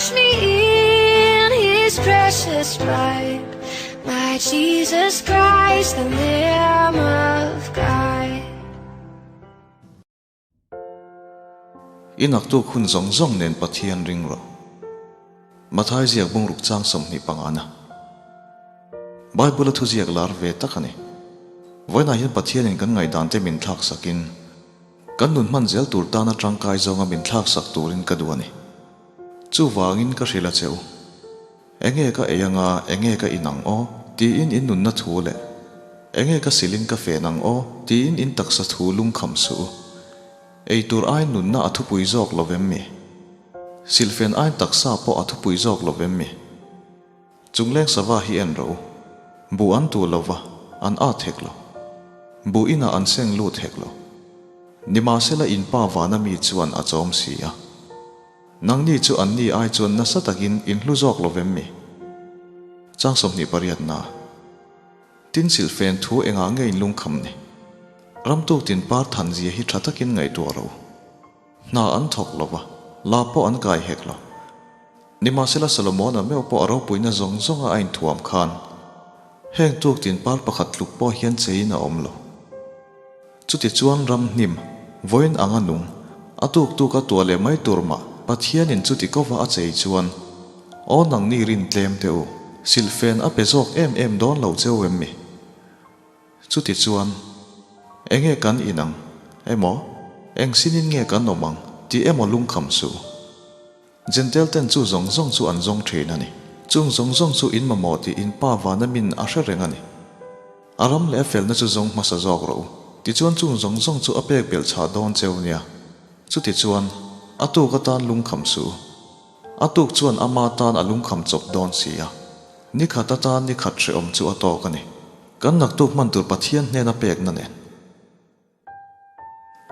Wash me in his precious blood. My Jesus Christ, the Lamb of God. I naktuk hun zawng zawng nen Pathian ring rawh. Mathai ziak bungruk chang 25 na. Bible a thuziak lar ve tak a ni. Vawiinah hian Pathianin kan ngaihdan te min thlak sakin, kan nun hman zel tur tana tangkai zawnga min thlak sak turin ka duh a ni. Chuvangin ka hrilh a che u. Enge ka ei anga, enge ka in ang aw? tiin in nunna thu leh, Enge ka silin ka fen ang aw? tiin in taksa thu lungkham suh u. Ei tur aiin nunna a thupui zawk lo vem mi? Silhfen aiin taksa pawh a thupui zawk lo vem mi? Chungleng sava hi en rawh u. Buh an tu lo va, an at hek lo. Buh inah an seng lut hek lo. Nimahsela in pa vana mi chuan a chawm si a. Nangni chu anni ai chuan nasa takin in hlu zawk lo vem mi? Chang 28 na. Tin silhfen thu engah nge in lungkham ni? Ramtuk tin par than zia hi tha takin ngaihtuah rawh u. Hna an thawk lo va, la pawh an kai hek lo. Nimahsela Solomona meuh pawh a ropuina zawng zawnga a inthuam khan heng tuk tin par pakhat tluk pawh hian cheiin a awm lo. Chutichuan ram hnim, vawiin anga nung, a tuk tuk a tuah leh mai tur mah Pathianin chuti kova a chei chuan, Aw nangni rin tlem teh u, silhfen a pe zawk em em dawn lo cheu em mi? Chutichuan, enge kan in ang emaw, eng sinin nge kan awm ang tih emaw lungkham suh. Jentail ten chu zawng zawng chu an zawng thin a ni. Chung zawng zawng chu in mamawh tih in Pa vana min a hre reng a ni. A ram leh a felna chu zawng hmasa zawk rawh u. Tichuan chung zawng zawng chu a pek belh chhah dawn cheu nia. Chutichuan, a tuk atan lungkham suh u. A tuk chuan ama tan a lungkham chawp dawn si a. Ni khat atan ni khat hrehawm chu a tawk a ni. Kan naktuk hman tur Pathian hnena pekna nen.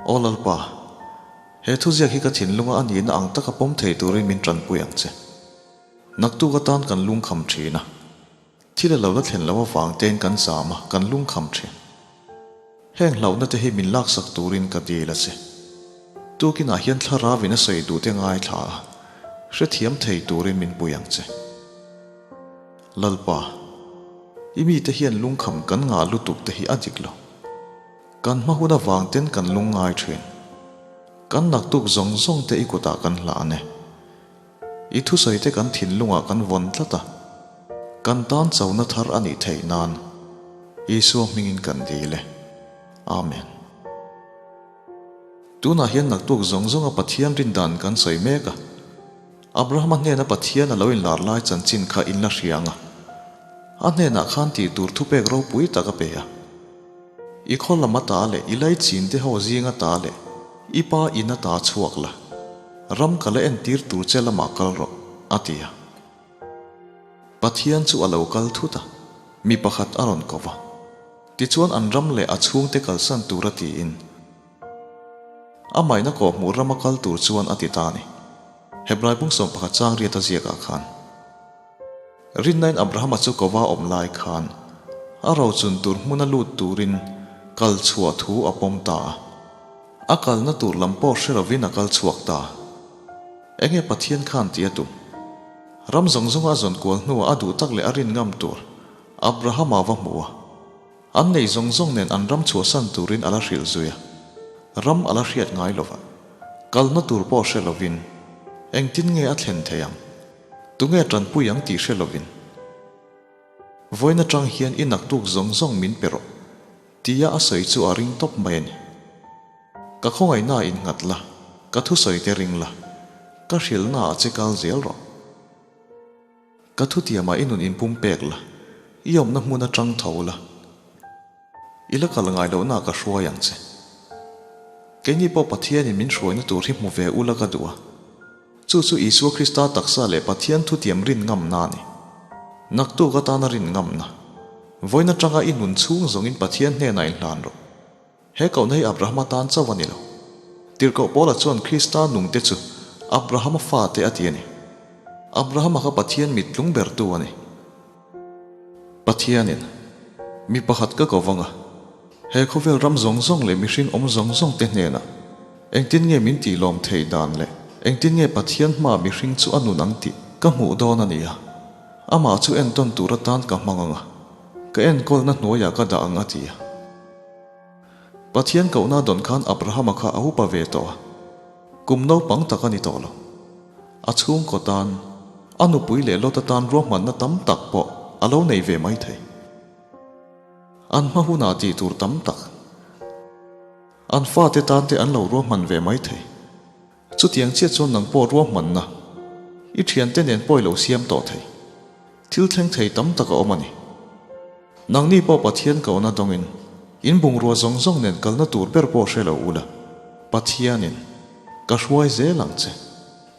Aw Lalpa, he thuziak hi ka thinlunga a nihna ang taka pawm thei turin min tanpui ang che. Naktuk atan kan lungkham thin a, thil a lo la thlen loh avang tein kan zam a, kan lungkham thin. Heng hlauhna te hi min laksak turin ka dil a che. Tukinah hian thlarauin a sawi duh te ngaithla a, hrethiam thei turin min pui ang che. Lalpa, i mite hian lungkham kan ngah lutuk te hi a dik lo. Kan hma hun avang ten kan lung ngai thin. Kan naktuk zawng zawng te i kutah kan hlan e. I thusawi te kan thinlungah kan vawn tlat a. Kan tan chona thar a nih theih nan Isua hmingin kan dil e. Amen. Tunah hian naktuk zawng zawnga Pathian rindan kan sawi mek a. Abrahama hnena Pathian a lo inlar lai chanchin kha in la hria ang a. A hnenah khan tih tur thupek ropui tak a pe a. I khaw lam ata leh i laichin te ho zing ata leh i pa in ata chhuak la, ram ka la entir tur che lamah kal rawh, a ti a. Pathian chu a lo kal thut a, mi pakhat a rawn ko va. Tichuan an ram leh a chhungte kalsan tura tiin, Amaina kawhhmuh rama kal tur chuan a ti ta a ni. Hebrai bung 11 chang riat a ziakah khan, Rinnain Abrahama chu kova awm lai khan a rochun tur hmuna lut turin kal chhuah thu a pawm ta a. A kalna tur lam pawh hre lovin a kal chhuak ta. Enge Pathian khan tih a tum? Ram zawng zawnga a zawn kual hnuah a duh tak leh a rin ngam tur Abrahama va hmu a. An nei zawng zawng nen an ram chhuahsan turin a la hrilh zui a, ram a la hriat ngai lova, kalna tur pawh hre lovin engtin nge a thlen thei ang, tunge tanpui ang tih hre lovin. Vawiin atang hian i naktuk zawng zawng min pe rawh, tia a sawi chu a ring tawp mai a ni. Ka khawngaihna innghat la, ka thusawi te ring la, ka hrilhna ah che kal zel rawh. Ka thutiamah i nun inpum pek la, i awmna hmun atang tho la, i la kal ngai lohna ka hruai ang che. Keini pawh Pathianin min hruaina tur hi hmu ve ula ka duh a, chu chu Isua Krista taksa leh Pathian thutiam rin ngamna a ni. Naktuk atana rin ngamna. Vawiin atanga i nun chhung zawngin Pathian hnenah inhlan rawh. He kohna hi Abrahama tan chauh a ni lo. Tirhkoh Paula chuan Krista nungte chu Abrahama fate a ti a ni. Abrahama kha Pathian mittlung bertu a ni. Pathianin, Mi pakhat ka ko vang a, he khawvel ram zawng zawng leh mihring awm zawng zawng te hnenah engtin nge min tih lawm theih dan leh? Engtin nge Pathian hmaah mihring chu a nun ang tih ka hmuh dawn a nia. Amah chu entawn tur atan ka hmang ang a, ka enkawlna hnuaiah ka dah ang a ti a. Pathian kohna dawn khan Abrahama kha a upa ve tawh a, kum naupang tak a ni tawh lo. A chhungkaw tan, a nupui leh Lota tan ruahmanna tam tak pawh a lo nei ve mai thei. An hma hunah tih tur tam tak, an fate tan te an lo ruahman ve mai thei. Chutiang chiah chuan nang pawh ruahmanna i thiante nen pawh i lo siam tawh thei. Thil thleng thei tam tak a awm a ni. Nangni pawh Pathian kohna dawngin in bungrua zawng zawng nen kalna tur ber pawh hre lo ula, Pathianin ka hruai zel ang che,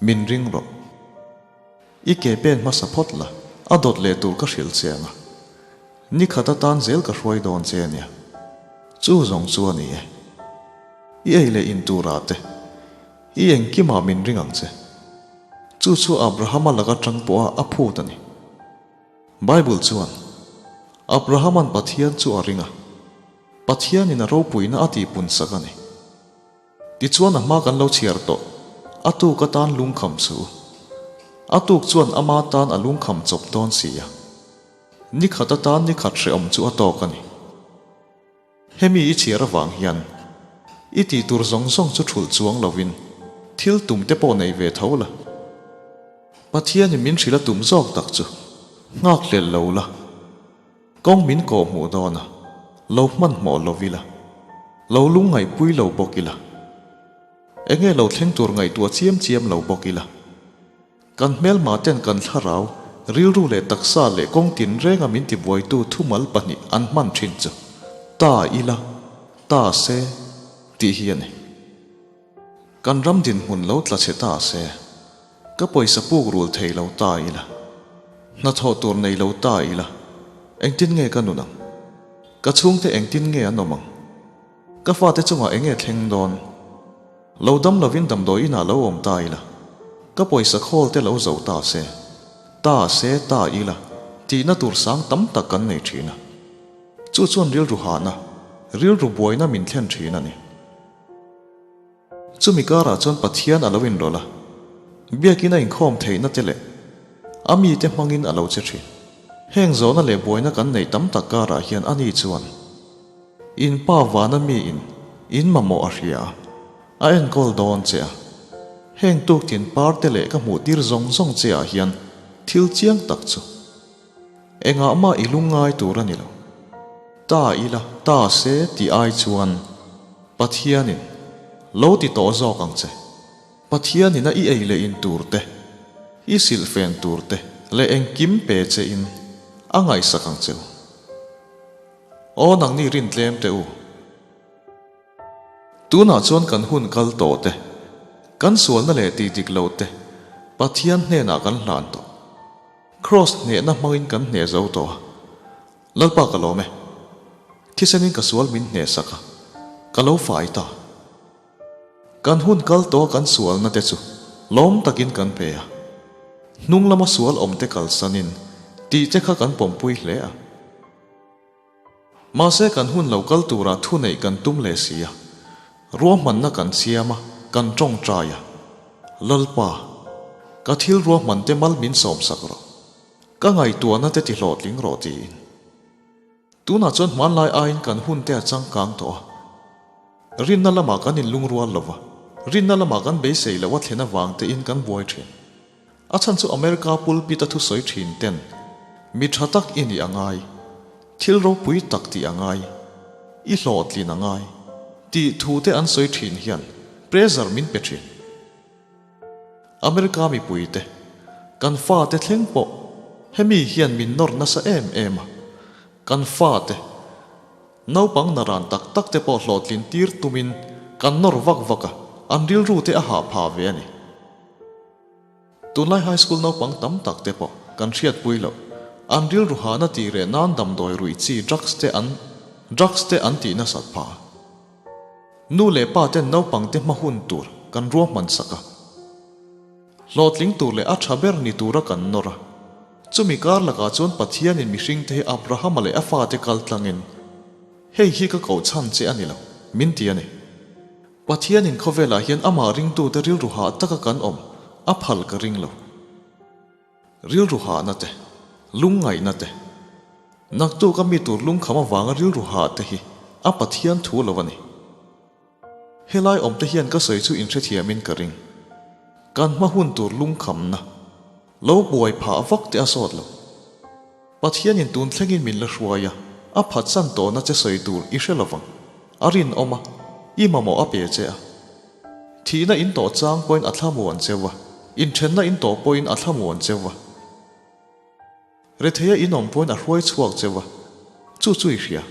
min ring rawh. I ke pen hmasa phawt la, a dawt leh tur ka hrilh che ang a. Ni khat atan zel ka hruai dawn che a nia. Chu zawng chu a ni e. I ei leh in turah te, i engkimah min ring ang che. Chu chu Abrahama laka tang pawha a phut a ni. Bible chuan, Abrahama'n Pathian chu a ring a, Pathianin a ropuina a tihpun sak a ni. Tichuan a hma kan lo chhiar tawh, a tuk atan lungkham suh u. A tuk chuan ama tan a lungkham chawp dawn si a. Ni khat atan ni khat hrehawm chu a tawk a ni. Hemi i chhiar avang hian i tih tur zawng zawng chu thulh chuang lovin thil tum te pawh nei ve tho la. Pathianin min hrilh a tum zawk tak chu nghak hlel lo la, kawng min kawh hmuh dawn a, lo hmanhmawh lo ila, lo lungngaihpui lo bawk ila, enge lo thleng tur ngaihtuah chiam chiam lo bawk ila. Kan hmelma ten kan thlarau, rilru leh taksa leh kawng tinrenga min tibuaitu thumal pahnih an hman thin chu, ta ila, ta se, tih hi a ni. Kan ram dinhmun lo tla chhe ta se, ka pawisa puk rul thei lo ta ila, hnathawh tur nei lo ta ila, engtin nge ka nun ang? Ka chhungte engtin nge an awm ang? Ka fate chungah enge thleng dawn? Lo dam lovin damdawi inah lo awm ta ila, ka pawisa khawl te lo zo ta se, ta se ta ila tihna tur sang tam tak kan nei thin a. Chu chuan rilru hahna, rilru buaina min thlen thin a ni. Chumi karah chuan Pathian a lo inrawlh a, biakin a inkhawm theihna te leh a mite hmangin a lo che thin. Heng zawhna leh buaina kan neih tam tak karah hian ani chuan, In pa vana miin in mamawh a hria a, a enkawl dawn che a. Heng tuktin par te leh ka hmuh tir zawng zawng che ah hian thil chiang tak chu engah mah i lungngai tur a ni lo. Ta ila ta se tih ai chuan Pathianin lo ti tawh zawk ang che. Pathianin a i ei leh in tur te, i silhfen tur te leh engkim pe che in a ngaihsak ang che u. Aw nangni rin tlem teh u. Tunah chuan kan hun kal tawh te, kan sualna leh tih dik lo te Pathian hnenah kan hlan tawh. Kraws hnehna hmangin kan hneh zo tawh a. Lalpa ka lawm e. Thisenin ka sual min hneh sak a, ka lo fai ta. Kan hun kal tawh kan sualna te chu lawm takin kan pe a, hnung lama sual awm te kalsanin tih te kha kan pawmpui hle a. Mahse kan hun lo kal turah thu neih kan tum leh si a, ruahmanna kan siam a, kan tawngtai a, Lalpa, ka thil ruahman te mal min sawmsak rawh, ka ngaihtuahna te ti hlawhtling rawh tiin. Tunah chuan hmanlai aiin kan hun te a changkang tawh a. Rinna lamah kan inlungrual lo va, rinna lamah kan beisei loh a thlen avang tein kan buai thin. A chhan chu America pulpit a thusawi thin ten, Mi tha tak i nih a ngai, thil ropui tak tih a ngai, i hlawhtlin a ngai, tih thu te an sawi thin hian pressure min pe thin. America mipuite, kan fate thleng pawh hemi hian min nawr nasa em em a, kan fate, naupang naran tak tak te pawh hlawhtlin tir tumin kan nawr vak vak a, an rilru te a hah phah ve a ni. Tunlai high school naupang tam tak te pawh kan hriatpui loh, an rilru hahna tih reh nan damdawi ruih chi drugs te an drugs te an tih nasat phah a. Nu leh pa ten naupang te hma hun tur kan ruahman sak a. Hlawhtling tur leh a tha ber ni tura kan nawr a. Chumi kar lakah chuan Pathianin mihring te hi Abrahama leh a fate kal tlangin, Hei hi ka koh chhan che a ni lo, min ti a ni. Pathianin khawvelah hian amah ringtute rilru hah taka kan awm a phal ka ring lo. Rilru hahna te, lungngaihna te, naktuk a mi tur lungkham avanga rilru hah te hi a Pathian thu lo a ni. Helai awmte hian ka sawi chu inhrethiamin ka ring. Kan hma hun tur lungkhamna, lo buai phah vak te a sawt lo. Pathianin tun thlengin min la hruai a, a phatsan tawhna che sawi tur i hre lovang. A rinawm a, i mamawh a pe che a. Thihna in tawh chang pawhin a thlamuan cheu a, inthenna in tawh pawhin a thlamuan cheu a. Retheia in awm pawhin a hruai chhuak cheu a, chu chu i hria.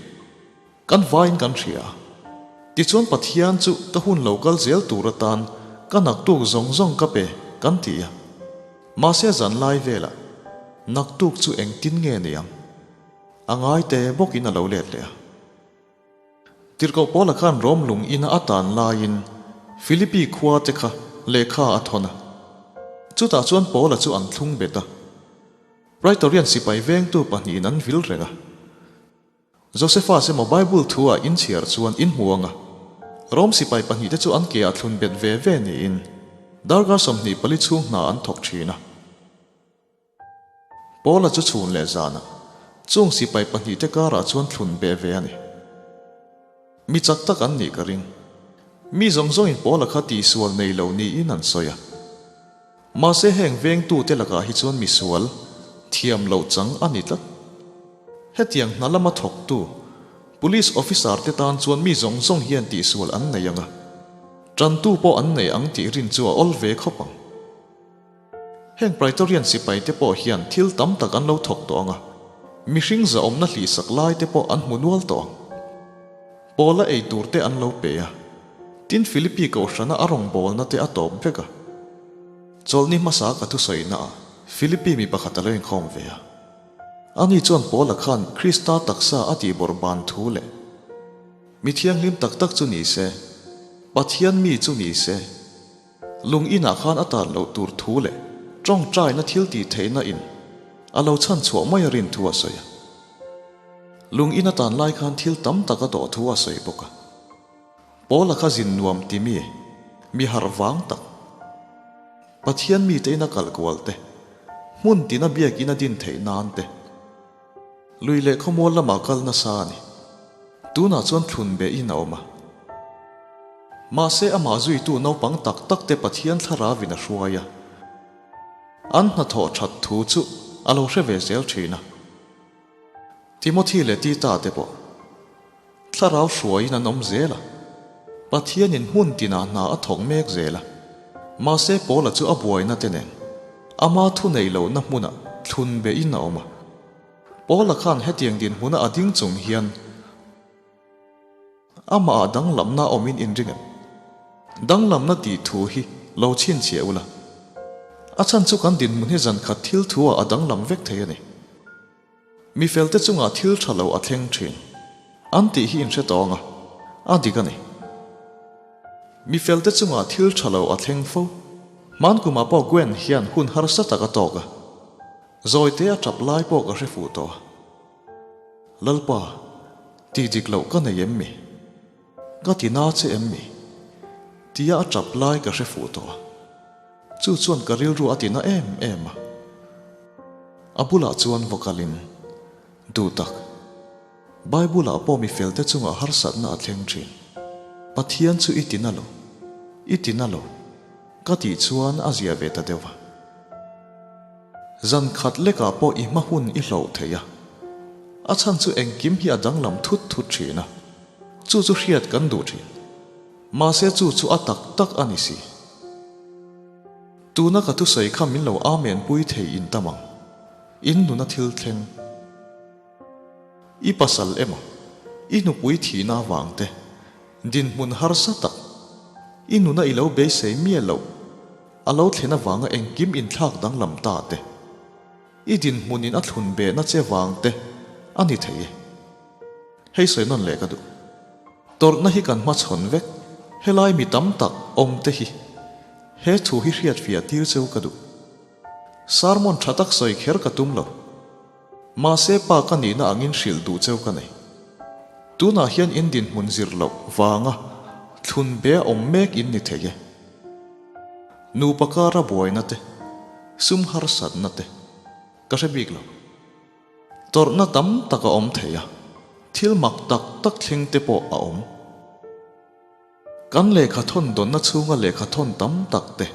Kan vaiin kan hria a. Tichuan Pathian chu ka hun lo kal zel tur atan ka naktuk zawng zawng ka pe kan ti a. Mahse zan lai velah naktuk chu engtin nge ni ang? A ngai te bawkin a lo let leh a. Tirhkoh Paula khan Rom lung ina a tan laiin Philippi khua te kha lehkha a thawn a. Chutah chuan Paula chu an thlung bet a. Praetorian sipai vengtu pahnihin an vil reng a. Josephus emaw Bible thu ah in chhiar chuan in hmu ang a, Rom sipai pahnihte chu an ke ah thlun bet ve ve niin darkar 24 chhung hna an thawk thin a. Paula chu chhun leh zanah chung sipai pahnihte karah chuan thlun beh ve a ni. Mi chak tak an nih ka ring. Mi zawng zawngin Paula kha tihsual nei lo niin an sawi a. Mahse heng vengtute lakah hi chuan misual thiam loh chang a ni tlat. Hetiang hna lama thawktu Police officer te tan chuan mi zawng zawng hian tihsual an nei ang a, tantu pawh an nei ang tih rin chu a awl ve khawp ang. Heng Praetorian sipai te pawh hian thil tam tak an lo thawk tawh ang a, mihring zahawmna hlihsak lai te pawh an hmu nual tawh ang. Paula ei tur te an lo pe a, tin Philippi kohhrana a rawngbawlna te a tawp vek a. Chawlhni hmasa ka thusawi naah Philippi mi pakhat a lo inkhawm ve a. Ani chuan Paula khan Krista taksa a tihbawrh ban thu leh mi thianghlim tak tak chu ni se, Pathian mi chu ni se, lung inah khan a tan loh tur thu leh tawngtaina thil tih theihna in a lo chhan chhuah mai a rin thu a sawi a. Lung in a tan lai khan thil tam tak a tawh thu a sawi bawk a. Paula kha zin nuam ti mi, mi harh vang tak. Pathian mite in a kalh kual te, hmun tina biakin a din theih nan te, lui leh khawmual lamah kal nasa a ni. Tunah chuan thlun be in a awm a. Mahse amah zuitu naupang tak tak te Pathian thlarau in a hruai a. An hnathawh that thu chu a lo hre ve zel thin a. Timothy leh Tita te pawh Thlarau hruaiin an awm zel a, Pathianin hmun tinah hna a thawk mek zel a. Mahse Paula chu a buaina te nen ama thu neih lohna hmunah thlun behin a awm a. Paula khan hetiang dinhmuna a ding chung hian amah ah danglamna awmin inring em? Danglamna tih thu hi lo chhinchhiah ula. A chhan chu kan dinhmun hi zankhat thil thu ah a danglam vek thei a ni. Mi felte chungah thil tha lo a thleng thin. An tih hi inhre tawng a, a dik a ni. Mi felte chungah thil tha lo a thleng fo. Hman kumah pawh Gwen hian hun harsa tak a tawk a, zawite a tap lai pawh ka hre fuh tawh a. Lalpa, tih dik loh ka nei em mi? Ka ti na che em mi? Tia a tap lai ka hre fuh tawh a. Chu chuan ka rilru a ti na em em a. A bulah chuan va kalin, Duh tak, Bible-ah pawh mi felte chungah harsatna a thleng thin. Pathian chu i ti na lo, i ti na lo, ka tih chuan a zia ve ta deuh a. Zan khat lekah pawh i hma hun i hloh thei a. A chhan chu engkim hi a danglam thut thut thin a. Chu chu hriat kan duh thin. Mahse chu chu a tak tak a ni si. Tuna ka thusawi kha min lo amen pui thei in tam ang. In nuna thil thleng. I pasal emaw, i nupui thihna avang te, dinhmun harsa tak, i nuna i lo beisei miah loh, a lo thlen avanga engkim inthlak danglam ta te, i dinhmunin a thlun behna che vang te a ni thei e. Hei sawi nawn leh ka duh. Tawrhna hi kan hmachhawn vek, helai mi tam tak awm te hi he thu hi hriatfiah tir cheu ka duh. Sermon tha tak sawi kher ka tum lo. Mahse pa ka nihna angin hrilh duh cheu ka nei. Tunah hian in dinhmun zir loh vanga Thlun be a awm mek in ni thei e. Nupa kara buaina te, sum harsatna te ka hre bik lo. Tawrhna tam tak a awm thei a, thil mak tak tak thleng te pawh a awm. Kan lehkha thawn dawnna chhunga lehkha thawn tam tak te,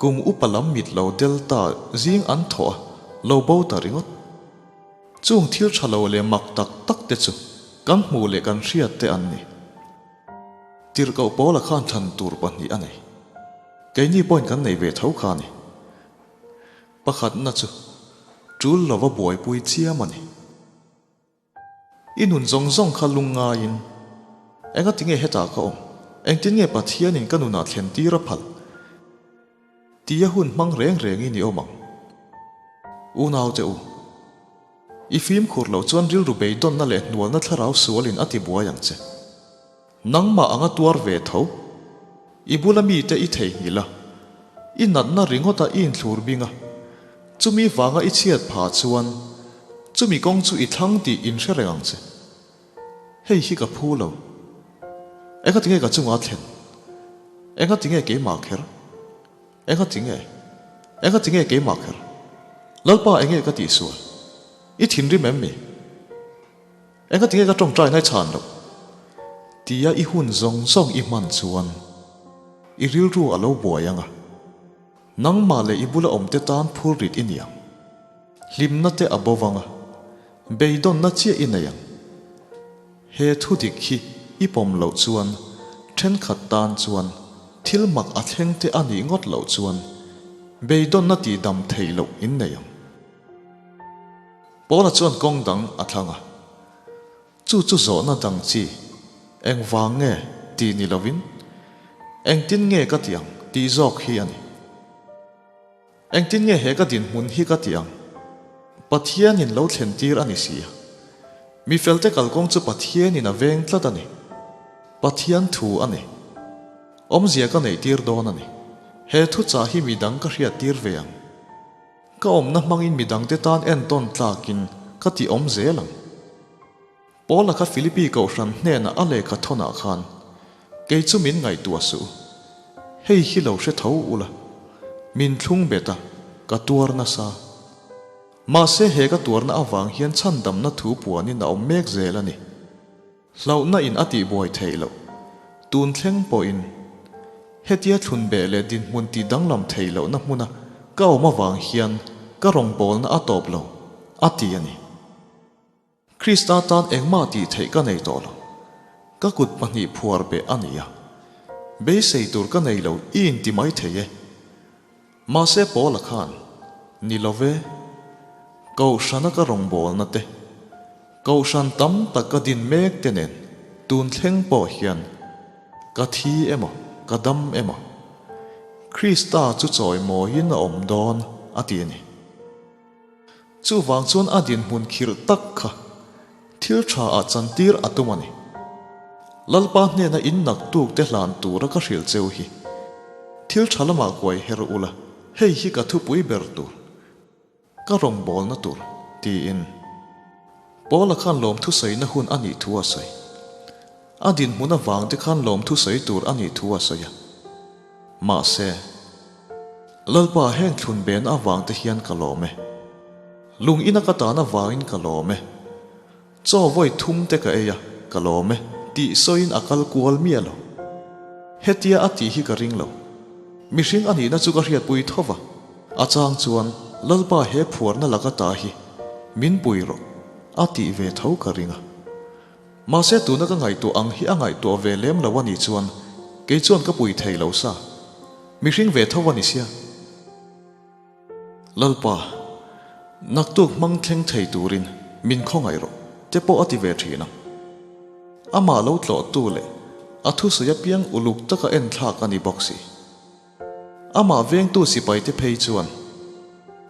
kum upa lam mit lo delta zing an thawh a, lo bo ta ringawt. Chung thil tha lo leh mak tak tak te chu kan hmuh leh kan hriat te an ni. Tirhkoh Paula khan thlan tur pahnih a nei. Keini pawhin kan nei ve tho kha a ni. Pakhatna chu tul lova buaipui chiam a ni. I nun zawng zawng kha lung ngaiin, Engati nge hetah ka awm? Engtin nge Pathianin ka nunah thlen tir a phal? Tia hun hmang reng rengin i awm ang. Unaute u, i fimkhur loh chuan rilru beidawnna leh hnualna thlarau sualin a ti buai ang che. Nangmah anga tuar ve tho. I bula mite i theihnghilh a, i natna ringawta i inthlur bing a, chumi vanga i chhiat pha chuan chumi kawng chu i thlang tih inhre reng ang che. Hei hi ka phu lo. Engati nge ka chunga thlen? Engati nge keimah kher? Engati nge? Engati nge keimah kher? Lalpa enge ka tihsual? I thinrim em mi? Engati nge ka tawngtai ngai chhan loh? Tia i hun zawng zawng i hman chuan i rilru a lo buai ang a, nangmah leh i bula awmte tan phurrit i ni ang. Hlimna te a bo vang a, beidawnna chiah i nei ang. He thu dik hi i pawm loh chuan thenkhat tan chuan thil mak a thleng te a nih ngawt loh chuan beidawnna tihdam theih loh in nei ang. Paula chuan kawng dang a thlang a, Chu chu zawhna dang chi, engvang nge tih ni lovin, engtin nge ka ti ang tih zawk hi a ni. Engtin nge he ka dinhmun hi ka ti ang? Pathianin lo thlen tir a ni si a. Mi felte kalkawng chu Pathianin a veng tlat a ni. Pathian thu a ni. Awmzia ka neih tir dawn a ni. He thuchah hi midang ka hriat tir ve ang. Ka awmna hmangin midangte tan entawn tlakin ka ti awm zel ang. Paula kha Philippi kohhran hnenah a lehkha thawnah khan, Kei chu min ngaihtuah suh u. Hei hi lo hre tho ula. Min thlung bet a, ka tuar nasa. Mahse he ka tuarna avang hian chhandamna thu puanin a awm mek zel a ni. Hlauhna in a tihbuai theih loh. Tun thleng pawhin hetia thlun beh leh dinhmun tih danglam theih lohna hmuna ka awm avang hian ka rawngbawlna a tawp lo, a ti a ni. Krista tan engmah tih theih ka nei tawh lo. Ka kut pahnih phuar beh a ni a. Beisei tur ka nei lo i inti mai thei e. Mahse Paula khan, Ni lo ve, Kohhrana ka rawngbawlna te, Kohhran tam tak ka din mek te nen tun thleng pawh hian ka thi emaw, ka dam emaw, Krista chu chawimawiin a awm dawn, a ti a ni. Chuvang chuan a dinhmun khirh tak kha thil tha ah chantir a tum a ni. Lalpa hnena in naktuk te hlan tura ka hrilh cheu hi thil tha lamah kuai her ula, hei hi ka thupui ber tur, ka rawngbawlna tur, tiin Paula khan lawmthu sawina hun a nih thu a sawi. A dinhmun avang te khan lawmthu sawi tur a nih thu a sawi a. Mahse, Lalpa heng thlun bena avang te hian ka lawm e. Lung ina ka tan avangin ka lawm e. Chaw vawi thum te ka ei a, ka lawm e, tih sawiin a kal kual miah lo. Hetia a tih hi ka ring lo. Mihring a nihna chu ka hriatpui tho va, a chang chuan Lalpa he phuarna laka ta hi min pui rawh a tih ve tho ka ring a. Mahse tuna ka ngaihtuah ang hi a ngaihtuah ve lem lo a nih chuan kei chuan ka pui thei lo sa. Mihring ve tho a ni sia. Lalpa, naktuk hmang thleng thei turin min khawngaih rawh te pawh a ti ve thin a. Amah lo tlawhtu leh a thusawi apiang uluk taka enthlak a ni bawk si. Amah vengtu sipaite phei chuan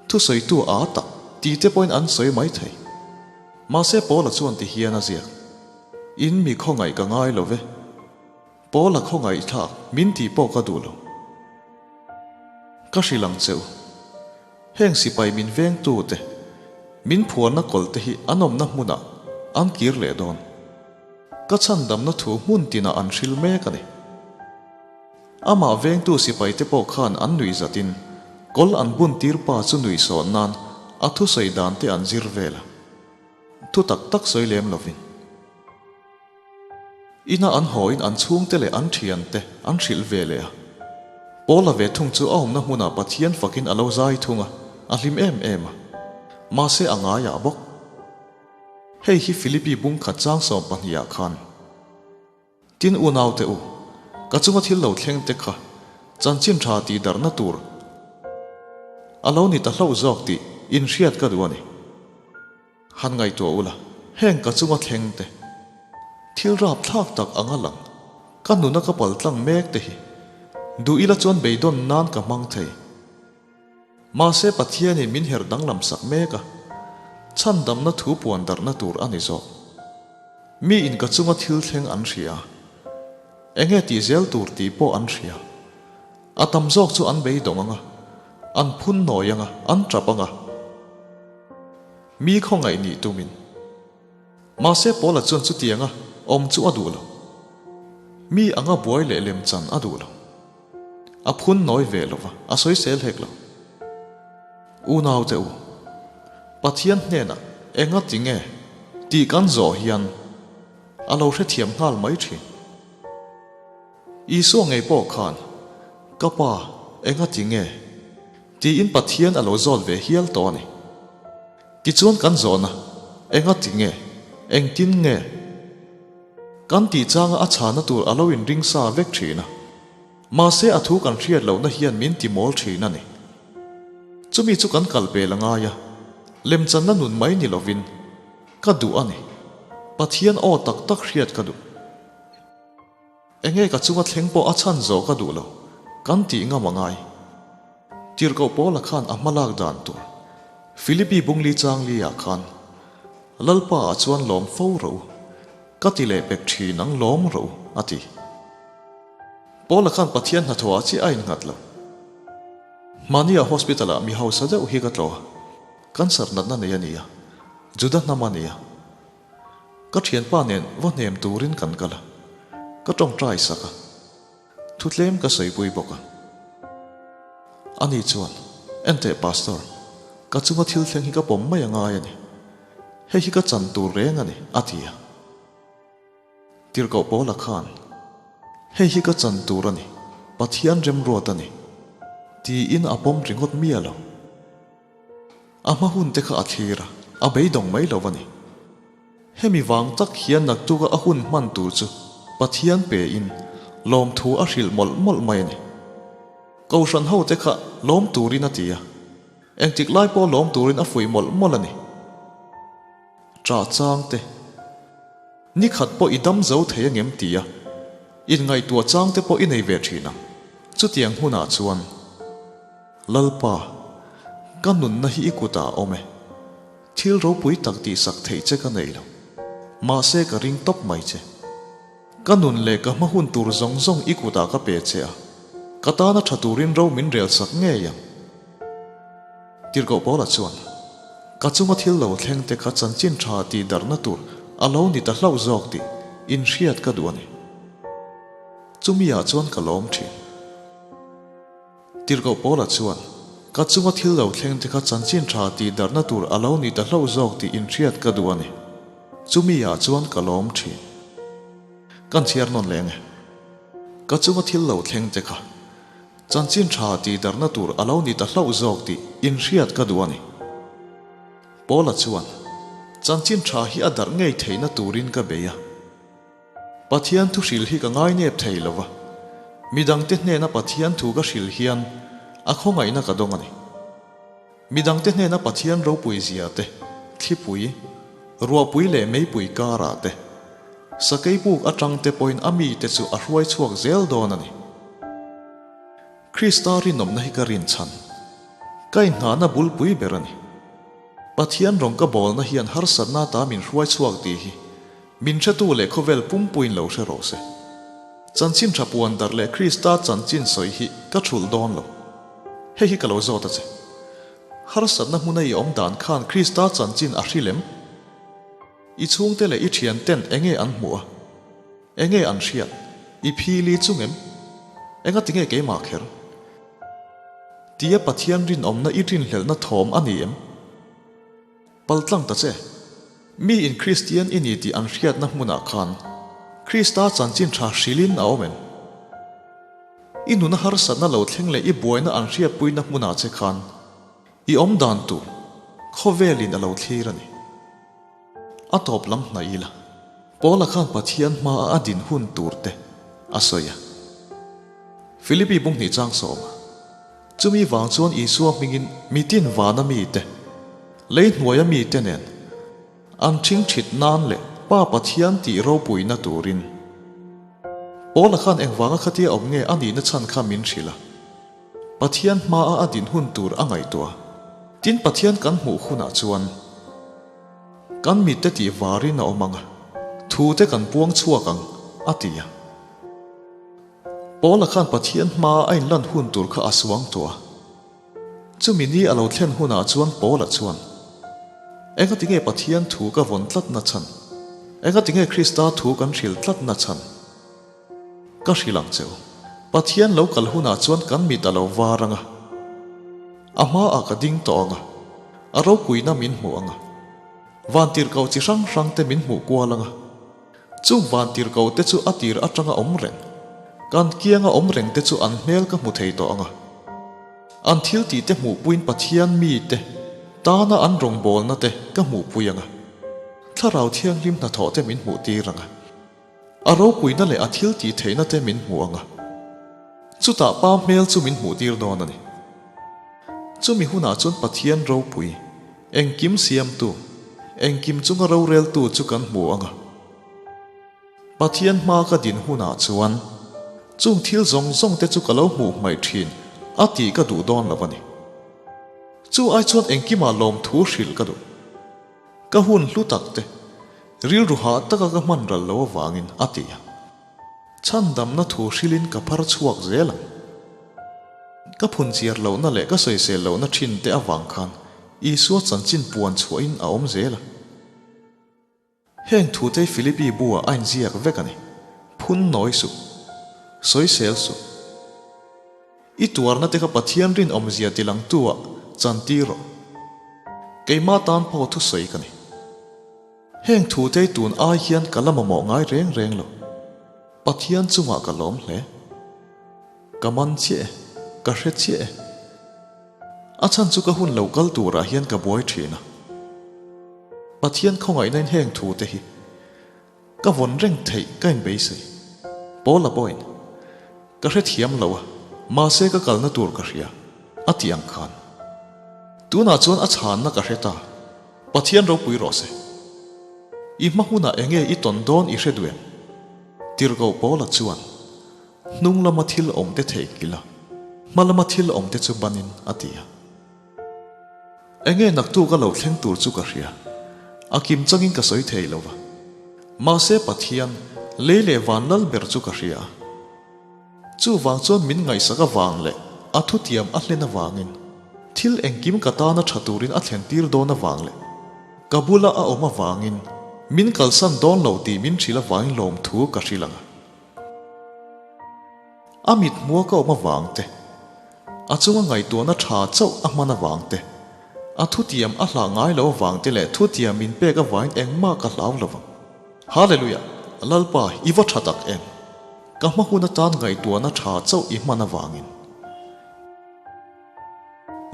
thusawitu a tak ti te pawhin an sawi mai thei. Mahse Paula chuan ti hian a ziak, In mi khawngaih ka ngai lo ve. Paula khawngaih thlak min tih pawh ka duh lo. Ka hrilh ang che u. Heng sipai min vengtu te, min phuarna kawlh te hi an awmna hmunah an kir leh dawn. Ka chhandamna thu hmun tinah an hril mek a ni. Amah vengtu sipaite pawh khan an nuih zatin kawl an bun tir pa chu nuih sawn nan a thusawi dan te an zir vel a. Thu tak tak sawi lem lovin. Ina an hawiin an chhungte leh an thiante an hrilh ve leh a. Paula ve thung chu a awmna hmunah Pathian fakin a lo zai thung a, a hlim em em a. Mahse a ngaiah bawk. Hei hi Philippi bung khat chang 12 ah khan. Tin unaute u, ka chunga thil lo thleng te kha chanchin tha tih darhna tur a lo ni ta hlauh zawk tih inhriat ka duh a ni. Han ngaihtuah ula, heng ka chunga thleng te, thil rap thlak tak anga lang, ka nuna ka pal tlang mek te hi duh ila chuan beidawn nan ka hmang thei. Mahse Pathianin min her danglam sak mek a, chhandamna thu puan darhna tur a ni zawk. Mi in ka chunga thil thleng an hria. Enge tih zel tur tih pawh an hria. A tam zawk chu an beidawng anga, an phun nawi anga, an tap anga. Mi khawngaih nih tumin. Mahse Paula chuan chutianga awm chu a duh lo. Mi anga buai leh lemchan a duh lo. A phun nawi ve lo va, a sawisel hek lo. Unaute u, Pathian hnenah enga ti nge tih kan zawh hian a lo hrethiam nghal mai thin. Isua ngei pawh khan, Ka Pa, enga ti nge? tiin Pathian a lo zawt ve hial tawh a ni. Tichuan kan zawhna, Enga ti nge? Engtin nge? Kan tih changa a chhana tur a lo inring sa vek thin a. Mahse a thu kan hriat lohna hian min ti mawl thin a ni. Chumi chu kan kal pel a ngai a, lemchanna nun mai ni lovin ka duh a ni. Pathian aw tak tak hriat ka duh. Enge ka chunga thleng pawh a chhan zawh ka duh lo, kan tih ngam a ngai. Tirhkoh Paula khan a hma lak dan tur Philippi bungli changli ah khan Lalpa ah chuan lawm fo rawh u, ka ti leh pek thin ang lawm rawh u, a ti. Paula khan Pathian hnathawh ah chiah a innghat lo. Hmania hospital ah mi hausa deuh hi ka tlawh a, cancer natna nei a ni a, Juda hnam a ni a. Ka thianpa nen va hnem turin kan kal a, ka tawngtai sak a, thutlem ka sawipui bawk a. Ani chuan, Enteh Pastor, ka chunga thil thleng hi ka pawm mai a ngai a ni. Hei hi ka chan tur reng a ni, a ti a. Tirhkoh Paula khan, Hei hi ka chan tur a ni, Pathian remruat a ni, tiin a pawm ringawt miah lo. A hma hun te kha a thlir a, a beidawng mai lo a ni. Hemi vang tak hian naktuka a hun hman tur chu Pathian pe in lawmthu a hrilh mawlh mawlh mai a ni. Kohhran ho te kha lawm turin a ti a, engtik lai pawh lawm turin a fuih mawlh mawlh a ni. Ṭah chang te, ni khat pawh i dam zo thei angem ti a, inngaihtuah chang te pawh i nei ve ṭhin ang. Chutiang hunah chuan. Lalpa, ka nunna hi i kutah a awm e. Thil ropui tak tihsak theih che ka nei lo. Mahse ka ring tawp mai che. Ka nun leh ka hma hun tur zawng zawng i kutah ka pe che a, ka tana tha turin ro min rel sak ngei ang. Tirhkoh Paula chuan, Ka chunga thil lo thleng te kha chanchin tha tih darhna tur a lo ni ta hlauh zawk tih inhriat ka duh a ni. Chumi ah chuan ka lawm thin. Tirhkoh Paula chuan, Ka chunga thil lo thleng te kha chanchin tha tih darhna tur a lo ni ta hlauh zawk tih inhriat ka duh a ni. Chumi ah chuan ka lawm thin. Kan chhiar nawn leh ang e. Ka chunga thil lo thleng te kha chanchin tha tih darhna tur a lo ni ta hlauh zawk tih inhriat ka duh a ni. Paula chuan, Chanchin tha hi a darh ngei theihna turin ka bei a. Pathian thu hril hi ka ngainep thei lo va, midangte hnena Pathian thu ka hril hian a khawngaihna ka dawng a ni. Midangte hnena Pathian ropui zia te, thlipui, ruahpui leh meipui karah te, sakei buk atangte pawhin a mite chu a hruai chhuak zel dawn a ni. Krista rinawmna hi ka rinchhan. Ka inngahna bulpui ber a ni. Pathian rawng ka bawlna hian harsatna ta min hruai chhuak tih hi Min hretu leh khawvel pumpuiin lo hre rawh se. Chanchin tha puan darh leh Krista chanchin sawi hi ka thulh dawn lo. Hei hi ka lo zawt a che. Harsatna hmuna i awm dan khan Krista chanchin a hrilh em? I chhungte leh i thianten enge an hmuh a? Enge an hriat? I phili chung em? Enga tinge keimah kher? Tia Pathian rinawmna i rinhlelhna thawm a ni em? Paltlang ta che. Mi in Kristian i ni tih an hriatna hmunah khan Krista chanchin tha hrilhin a awm em? I nuna harsatna lo thleng leh i buaina an hriatpuina hmunah che khan i awm dan tur khawvelin a lo thlir a ni. A tawp lam hnaih ila, Paula khan Pathian hmaa a din hun tur te a sawi a. Philippi bunghnih chang sawma, Chumi vang chuan Isua hmingin mitin vana mite, lei hnuaia mite nen an ṭhingṭhit nan leh Pa Pathian tih ropuina turin. Paula khan engvanga khatia awm nge a nihna chhan kha min hrilh a. Pathian hmaa a din hun tur a ngaihtuah. Tin, Pathian kan hmuh hunah chuan kan mitte tih varin a awm ang a, thute kan puang chhuak ang, a ti a. Paula khan Pathian hmaa a inlan hun tur kha a suang tawh a. Chumi ni a lo thlen hunah chuan Paula chuan, Engati nge Pathian thu ka vawn tlatna chhan? Engati nge Krista thu kan hrilh tlatna chhan? Ka hrilh ang che u. Pathian lo kal hunah chuan kan mit a lo var ang a, a hmaah ka ding tawh ang a, a ropuina min hmuh ang a, vantirhkoh chi hrang hrang te min hmuh kual ang a. Chung vantirhkoh te chu a tir atanga awm reng, kan kianga awm reng te chu an hmel ka hmu thei tawh ang a. An thil tih te hmuhpuiin Pathian mite tana an rawngbawlna te ka hmuhpui ang a, Thlarau Thianghlim hnathawh te min hmuhtir ang a. A ropuina leh a thil tih theihna te min hmu ang a, chutah pa hmel chu min hmuh tir dawn a ni. Chumi hunah chuan Pathian ropui, engkim siamtu, engkim chunga roreltu chu kan hmu ang a. Pathian hma ka din hunah chuan chung thil zawng zawng te chu ka lo hmuh hmaih thin a tih ka duh dawn lo a ni. Chu ai chuan engkimah lawmthu hrilh ka duh. Ka hun hlu tak te, rilru hah taka ka hman ral lo avangin a ti a. Chhandamna thu hrilhin ka phar chhuak zel ang. Ka phunchiar lohna leh ka sawisel lohna thin te avang khan Isua chanchin puan chhuahin a awm zel a. Heng thute Philippi bu-ah a inziak vek a ni. Phun nawi suh. Sawisel suh. I tuarna te kha Pathian rinawmzia tilangtu ah chantir rawh. Keimah tan pawh thusawi ka ni. Heng thute tun ai hian ka la mamawh ngai reng reng lo. Pathian chungah ka lawm hle. Ka man chiah e, ka hre chiah e. A chhan chu ka hun lo kal turah hian ka buai thin a. Pathian khawngaihna in heng thute hi Ka vawn reng theih ka inbeisei. Paula pawhin, Ka hrethiam lo a, mahse ka kalna tur ka hria, a ti ang khan. Tunah chuan a chhanna ka hre ta. Pathian ropui rawh se. I hma hunah enge i tawn dawn i hre duh em? Tirhkoh Paula chuan, Hnung lama thil awmte theihnghilh a, hma lama thil awmte chu banin, a ti a. Enge naktuk a lo thleng tur chu ka hria. A kim changin ka sawi thei lo va. Mahse Pathian, lei leh van lal ber chu ka hria a. Chuvang chuan min ngaihsak avang leh a thutiam a hlen avangin thil engkim ka tana tha turin a thlen tir dawn avang leh ka bula a awm avangin min kalsan dawn lo tih min hrilh avangin lawmthu ka hrilh ang a. A mithmua ka awm avang te, a chunga ngaihtuahna tha chauh a hman avang te, a thutiam a hlah ngai lo avang te leh thutiam min pek avangin engmah ka hlau lo vang. Hallelujah! Lalpa, i va tha tak em! Ka hma hun atan ngaihtuahna tha chauh i hman avangin.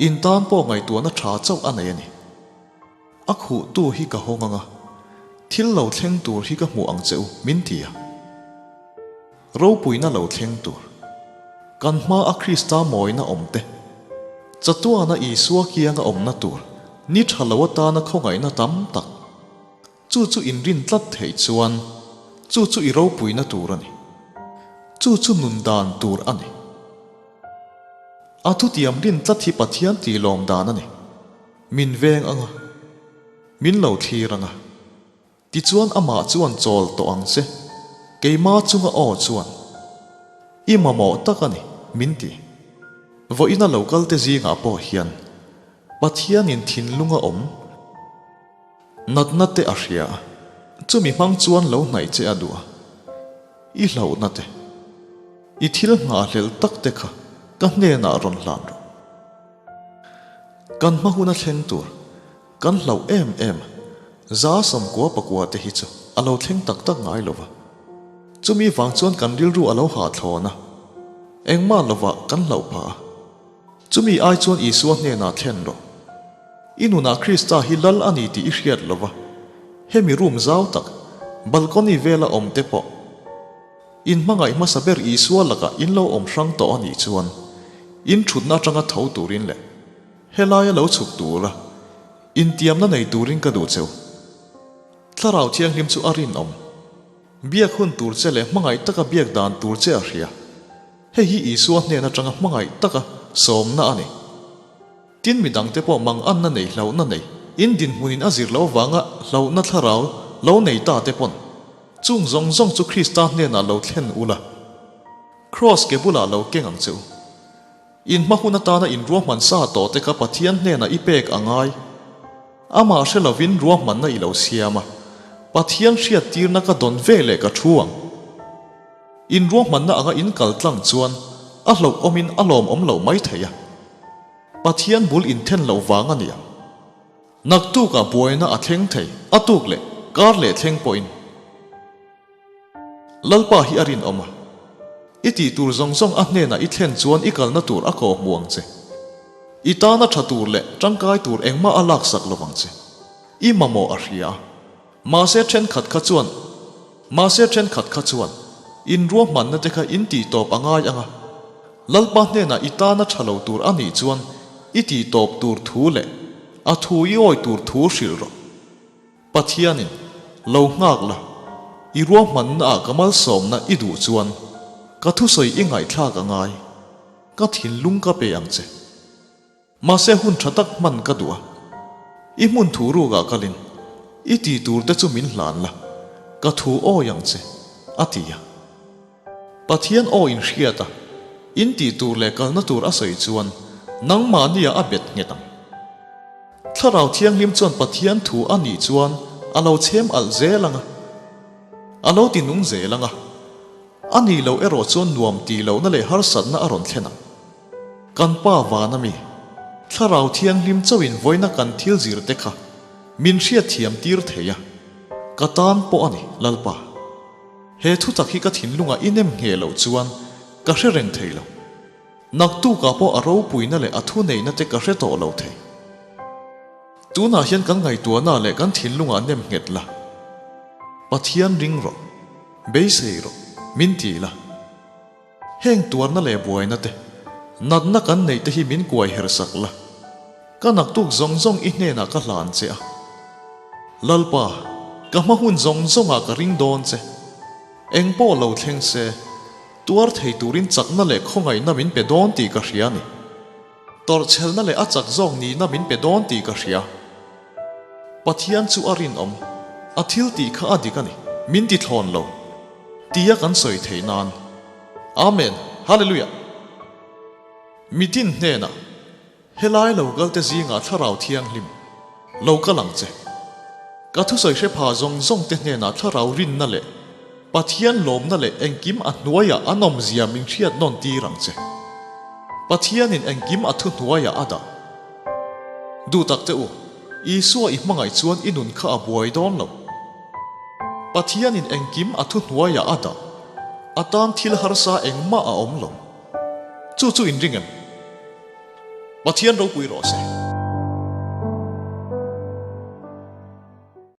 In tan pawh ngaihtuahna tha chauh a nei a ni. A khuhtu hi ka hawng ang a, thil lo thleng tur hi ka hmuh ang che u, min ti a. Ropuina lo thleng tur. Kan hma a Krista mawina awm te, chatuana Isua kianga awmna tur, ni tha lo atana khawngaihna tam tak, chu chu inrin tlat theih chuan chu chu i ropuina tur a ni. Chu chu nun dan tur a ni. A thutiam rin tlat hi Pathian tih lawm dan a ni. Min veng ang a, min lo thlir ang a. Tichuan amah chuan chawl tawh ang che, keimah chunga aw chuan, I mamawh tak a ni, min ti. Vawiina lo kalte zingah pawh hian Pathianin thinlung a awm natna te a hria a, chumi hmang chuan lo hnaih che a duh a. I hlauhna te, i thil nghahhlelh tak te kha ka hnenah rawn hlan rawh. Kan hma huna thleng tur, kan hlauh em em, 190 pakua te hi chu a lo thleng tak tak ngai lo va. Chumi vang chuan kan rilru a lo hahthlawn a, engmah lovah kan hlauh phah a. Chumi ai chuan Isua hnenah thlen rawh. I nunah Krista hi lal a ni tih i hriat lo va, hemi room zau tak, balcony vela awm te pawh in hmangaih hmasa ber Isua lakah in lo awm hrang tawh a nih chuan in thutna atanga tho turin leh helaia lo chhuk tura intiamna nei turin ka duh cheu. Thlarau Thianghlim chu a rinawm. Biak hun tur che leh hmangaih taka biak dan tur che a hria. Hei hi Isua hnen atanga hmangaih taka sawmna a ni. Tin midangte pawh manganna nei hlauhna nei, in dinhmunin a zir loh avanga hlauhna thlarau lo nei ta te pawn chung zawng zawng chu Krista hnenah lo thlen ula, Kraws ke bulah lo keng ang che u. In hma hun atana in ruahman sa tawh te kha Pathian hnenah i pek a ngai. Amah hre lovin ruahmanna i lo siam a, Pathian hriattirna ka dawn ve leh ka thu ang. In ruahmanna anga in kal tlang chuan a hlauhawmin a lawmawm loh mai thei a. Pathian bul inthen loh vang a ni ang. Naktukah buaina a thleng thei, a tuk leh kar leh thleng pawhin. Lalpa hi a rinawm a, i tih tur zawng zawng a hnenah i thlen chuan i kalna tur a kawh hmu ang che. I tana tha tur leh tangkai tur engmah a laksak lo vang che. I mamawh a hria a. Mahse thenkhat kha chuan Mahse thenkhat kha chuan in ruahmanna te kha in tih tawp a ngai ang a, Lalpa hnenah i tana tha lo tur a nih chuan i tih tawp tur thu leh a thu i awi tur thu hrilh rawh. Pathianin, Lo nghak la, i ruahmanna ah ka malsawmna i duh chuan ka thusawi i ngaihthlak a ngai, ka thinlung ka pe ang che. Mahse hun tha tak hman ka duh a, i hmun thu rukah kalin i ti tur te chu min hlan la, ka thu awi ang che, a ti a. Pathian aw in hriat a, in tih tur leh kalna tur a sawi chuan nangmahnia a bet nghet ang. Thlarau Thianghlim chuan Pathian thu a nih chuan a lo chhem alh zel ang a, a lo ti nung zel ang a, a nih loh erawh chuan nuam tih lohna leh harsatna a rawn thlen ang. Kan Pa van ami, Thlarau Thianghlim chauhin vawiina kan thil zir te kha min hriatthiam tir thei a, ka tan pawh a ni, Lalpa. He thutak hi ka thinlungah i nem ngheh loh chuan ka hre reng thei lo. Naktukah pawh a ropuina leh a thuneihna te ka hre tawh lo thei. Tunah hian kan ngaihtuahna leh kan thinlungah nem nghet la. Pathian ring rawh, beisei rawh, min ti la. Heng tuarna leh buaina te, natna kan neih te hi min kuai her sak la. Ka naktuk zawng zawng i hnenah ka hlan che a. Lalpa, ka hma hun zawng zawngah ka ring dawn che. Eng pawh lo thleng se, tuar thei turin chakna leh khawngaihna min pe dawn tih ka hria a ni. Tawrhchhelna leh a chak zawk nihna min pe dawn tih ka hria. Pathian chu a rinawm, a thil tih kha a dik a ni, min ti thlawn lo, tia kan sawi theih nan. Amen! Hallelujah! Mitin hnenah, Helai lo kalte zingah Thlarau Thianghlim, lo kal ang che. Ka thusawi hre pha zawng zawng te hnenah Thlarau rinna leh Pathian lawmna leh engkim a hnuaiah an awmzia min hriat nawn tir ang che. Pathianin engkim a thu hnuaiah a dah. Duh tak teh u, Isua i hmangaih chuan i nun kha a buai dawn lo. Pathianin engkim a thu hnuaiah a dah. A tan thil harsa engmah a awm lo. Chu chu inring em? Pathian ropui rawh se.